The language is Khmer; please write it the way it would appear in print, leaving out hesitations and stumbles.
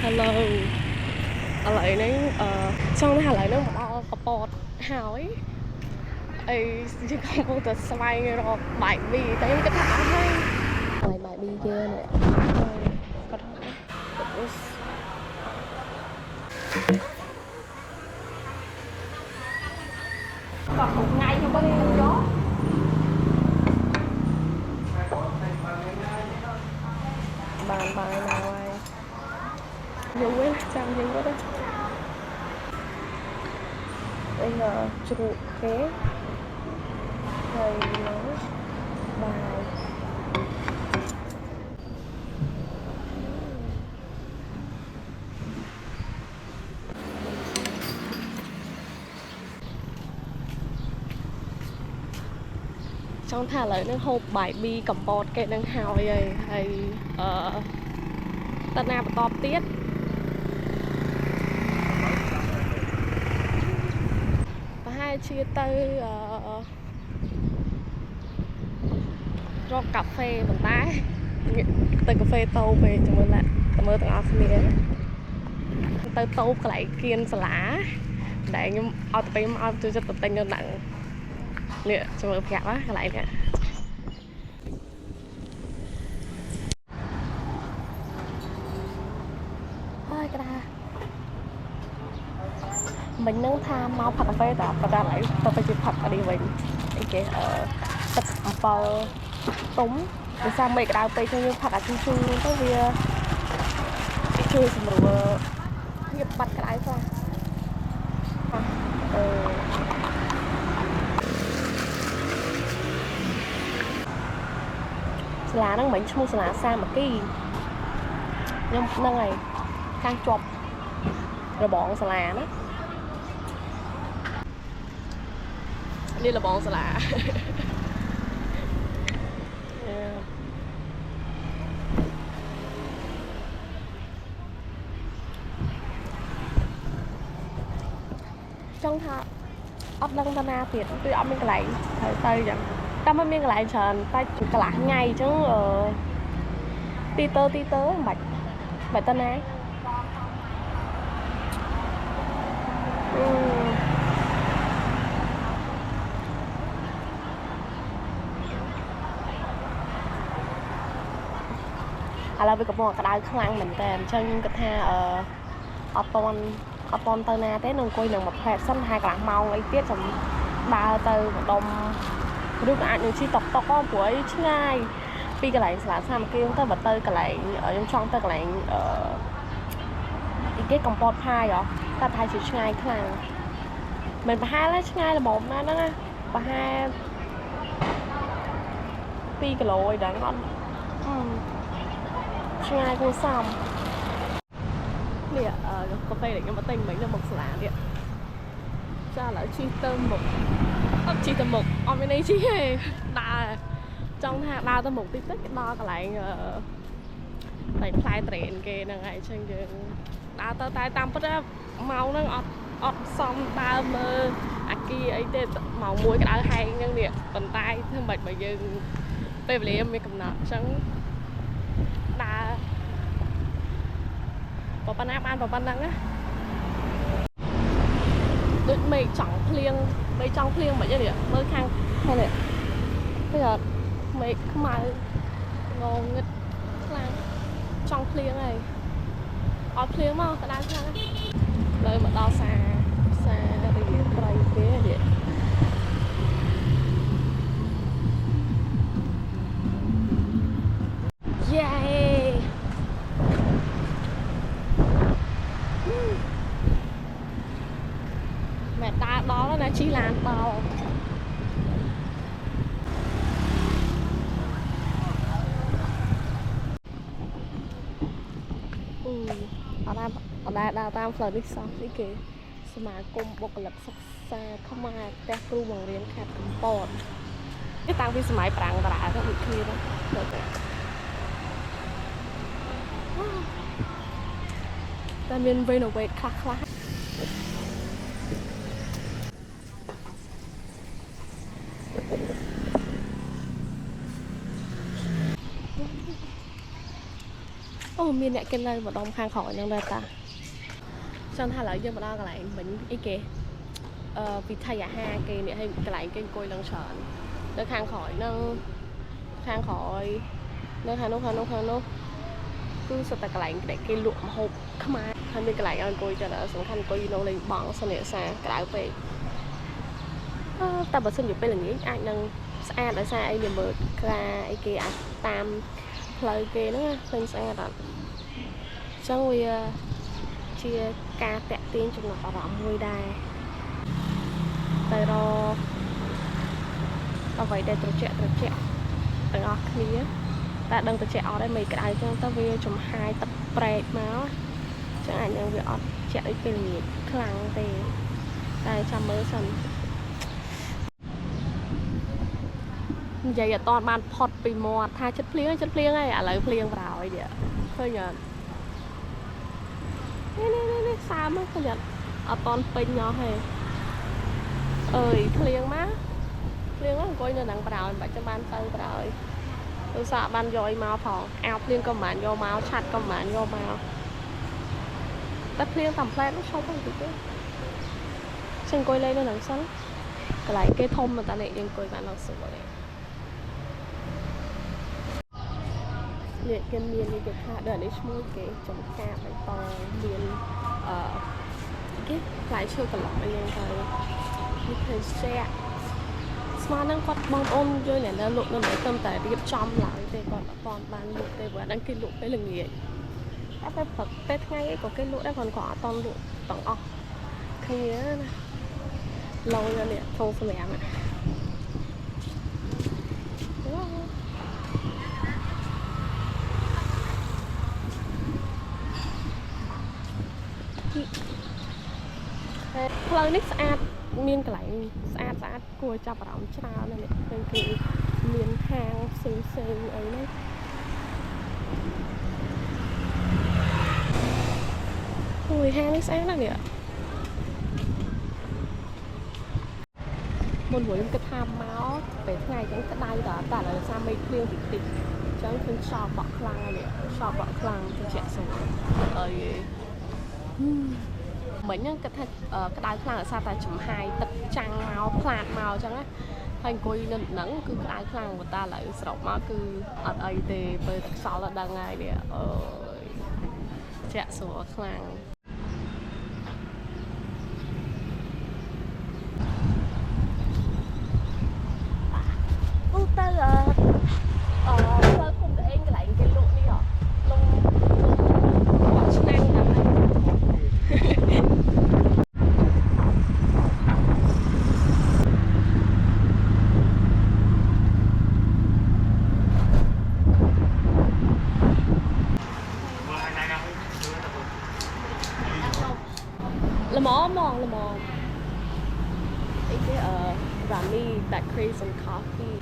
Hello ឥឡូវហ្នឹងចង់ថាឥឡូវហ្នឹងមកដល់កពតហើយអីយើងកំពុងតែស្វែងរកបាយប៊ីតែខ្ញុំគិតថាអស់ហើយបាយបាយប៊ីយើងនេះគាត់ថា គាត់គ្រប់ថ្ងៃខ្ញុំវិញខ្ញុំយក បានបាយមកហើយយូរវិញចាំយូរទៅអីជ្រូកគេហើយនឹងបាយចង់ថាឥឡូវនឹងហូបបាយប៊ីកំពតគេនឹងហើយហើយហើយអឺតណាបន្តទៀតប្រហែលជាទៅអឺរកកាហ្វេប៉ុន្តែទៅកាហ្វេតូបពេកចាំមើលឡាទៅមើលទាំងអស់គ្នាទៅតូបកន្លែងគៀនសាលាដែលខ្ញុំអត់ទៅពេលមកឲ្យចូលចិត្តទៅទិញនៅហ្នឹងនេះចាំមើលប្រាប់ណាកន្លែងនេះ ហើយក្តាមិញហ្នឹងថាមកផឹកកាហ្វេតែប៉ុន្តែឥឡូវទៅទៅជាផឹកអីវិញអីគេទឹកអំពិលទុំដោយសារមេឃក្តៅពេកចឹងយើងផឹកអាជូរជូរទៅវាជួយសម្រួលភាពបាត់ក្តៅខ្លះអឺសាលាហ្នឹងមិញឈ្មោះសាលាសាមគ្គីខ្ញុំហ្នឹងហើយខាងជាប់របងសាលាណានេះរបងសាលា Yeah. ចង់ថាអត់ដឹងតាណាទៀតគឺអត់មានកន្លែងត្រូវទៅចឹងតែមិនមានកន្លែងច្រើនតែកន្លះថ្ងៃអញ្ចឹងអឺទីទៅទីទៅមិនបាច់បាច់ទៅណាអឺឥឡូវវាកំពុងតែក្តៅខ្លាំងមែនតើអញ្ចឹងខ្ញុំគិតថាអឺអត់តន់អត់តន់ទៅណាទេនឹងអង្គុយនឹងមួយផ្លែតសិនហើយកន្លះម៉ោងអីទៀតចាំដើរទៅម្ដុំឬក៏អាចនឹងជិះតុកតុកព្រោះអីឆ្ងាយពីកន្លែងសាលាសាមគ្គីហ្នឹងទៅបើទៅកន្លែងខ្ញុំចង់ទៅកន្លែងអឺអីគេកំពតផាយហ៎តែប្រហែលជាឆ្ងាយខ្លាំងមិនប្រហែលទេឆ្ងាយល្មមណាស់ហ្នឹងណាប្រហែល2គីឡូអីដឹងអត់អឺ ឆ្ងាយគួរសមនេះអឺកាហ្វេដែលខ្ញុំមកទិញមិញនៅមុខសាលានេះចាឥឡូវជិះទៅមុខអត់ជិះទៅមុខអត់មានអីជិះទេដើរចង់ថាដើរទៅមុខតិចតិចដល់កន្លែងអឺកន្លែងផ្លែត្រេនគេហ្នឹងហើយអញ្ចឹងយើងដើរទៅតែតាមពិតម៉ោងហ្នឹងអត់អត់សមដើរមើលអាគារអីទេម៉ោង1ក្តៅហែងហ្នឹងនេះប៉ុន្តែធ្វើម៉េចបើយើងពេលវេលាមានកំណត់អញ្ចឹងដើរ ប៉ុណ្ណាបានប៉ុណ្ណឹងណាដូចមេឃចង់ភ្លៀងមេឃចង់ភ្លៀងមិនទេនេះមើលខាងខាងនេះឃើញអត់មេឃខ្មៅងងឹតខ្លាំងចង់ភ្លៀងហើយអត់ភ្លៀងមកក្តៅខ្លាំងលើមកដល់សាសារីត្រីគេនេះយេ ម៉ែដើរដល់ហើយណាជិះឡានដល់អឺអត់ដែរអត់ដែរដើរតាមផ្លូវនេះសោះនេះគេសមាគមបុគ្គលិកសិក្សាខ្មែរផ្ទះគ្រូបង្រៀនខេត្តកំពតនេះតាំងពីសម័យប្រាំងតារាទៅដូចគ្នាទៅតែមាន renovate ខ្លះខ្លះអូ មានអ្នកគេនៅម្ដុំខាងក្រោយហ្នឹងដែរតាចង់ថាឥឡូវយើងមកដល់កន្លែងមិញអីគេវិថីអាហារគេនេះហើយកន្លែងគេអង្គុយឡើងច្រើននៅខាងក្រោយហ្នឹងខាងក្រោយនៅខាងនោះខាងនោះខាងនោះគឺសុទ្ធតែកន្លែងដែលគេលក់ម្ហូបខ្មែរហើយមានកន្លែងឲ្យអង្គុយចឹងសំខាន់អង្គុយនៅលេងបង់សនិសាក្តៅពេកអឺតែបើសិនជាពេលល្ងាចអាចនឹងស្អាតដោយសារអីវាមើលក្រាអីគេអាចតាមផ្លូវគេហ្នឹងឃើញស្អាតអត់អញ្ចឹងវាជាការតាក់ទាញចំណាប់អារម្មណ៍មួយដែរតែរកអ្វីដែលត្រជាក់ត្រជាក់ទាំងអស់គ្នាតែដឹងត្រជាក់អត់ទេមិនក្តៅចឹងទៅវាចំហាយទឹកប្រែកមកចឹងអាចនឹងវាអត់ជាក់ដូចពេលល្ងាចខ្លាំងទេតែចាំមើលសិននិយាយអត់តបានផុតពីមាត់ថាចិត្តភ្លៀងចិត្តភ្លៀងហើយឥឡូវភ្លៀងប្រោយនេះឃើញអត់នេះនេះនេះសើមឃើញអត់អត់តពេញអស់ទេអើយភ្លៀងមកភ្លៀងអង្គុយនៅនឹងប្រោយមិនបាច់ចាំបានទៅប្រោយឧស្សាហ៍បានយកមកផងអាវភ្លៀងក៏មិនបានយកមកឆាត់ក៏មិនបានយកមកតែភ្លៀងតាមផ្លែនោះឈប់ហ្នឹងតិចទេចឹងអង្គុយលេងនៅនឹងសិនកន្លែងគេធំតែនេះយើងអង្គុយបានដល់ស្រួលនេះនេះគេមាននេះគេថាដល់នេះឈ្មោះគេចំកាបៃតងមានអឺគេផ្លែឈើកន្លងអីហ្នឹងទៅនេះឃើញជាក់ស្មាននឹងគាត់បងប្អូនយើងអ្នកនៅលក់នៅនេះត្រឹមតែរៀបចំឡើងទេគាត់អត់ទាន់បានលក់ទេព្រោះអាហ្នឹងគេលក់ពេលល្ងាចតែពេលព្រឹកពេលថ្ងៃអីក៏គេលក់ដែរគាត់ក៏អត់ទាន់លក់ទាំងអស់គ្នាណាឡយនេះធំសម្រាប់ផ្លូវនេះស្អាតមានកន្លែងស្អាតស្អាតគួរចាប់អារម្មណ៍ច្រើនណាស់នេះឃើញគេមានហាងផ្សេងផ្សេងអីហ្នឹងអូយហាងនេះស្អាតណាស់នេះមុនមួយខ្ញុំគិតថាមកពេលថ្ងៃអញ្ចឹងក្តៅដល់តែឥឡូវសាមេឃភ្លៀងតិចតិចអញ្ចឹងឃើញខ្យល់បក់ខ្លាំងនេះខ្យល់បក់ខ្លាំងត្រជាក់ស្រួលអើយមិញហ្នឹងគិតថាក្តៅខ្លាំងដោយសារតែចំហាយទឹកចាំងមកផ្លាតមកអញ្ចឹងណាហើយអង្គុយនៅហ្នឹងគឺក្តៅខ្លាំងប៉ុន្តែឥឡូវសរុបមកគឺអត់អីទេពេលទឹកខ្យល់ដល់ដឹងហើយនេះអើយជាក់ស្រួលខ្លាំងអូទៅអឺផ្លូវឃុំទៅឯងកន្លែងគេលក់នេះហ៎លងលងឆ្នាំងហ្នឹងហើយល្មមហ្មងល្មមអីគេអឺ Rami Bakeries and Coffee.